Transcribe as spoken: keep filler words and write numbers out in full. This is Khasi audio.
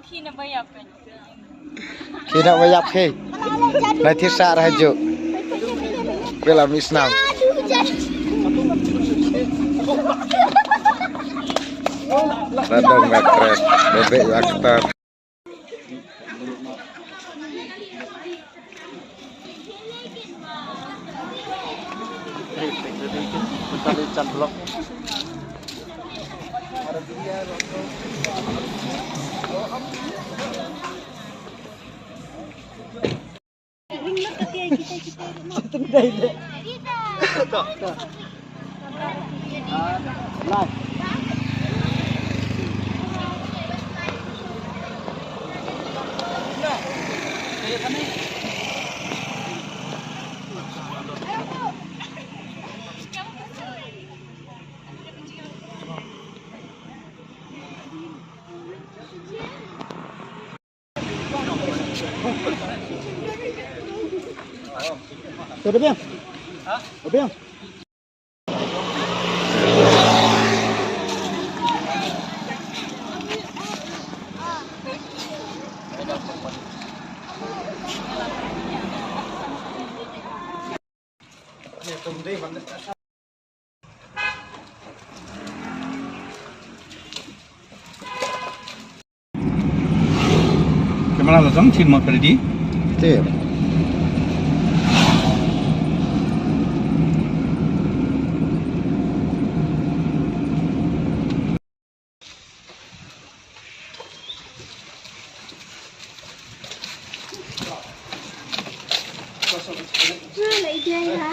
Khi na ba ïap khi. Na thi sa ra ju. Pela mi snam. Radong ga kret. Bebek ga kret. Camera la jong chin mo ready. Clear.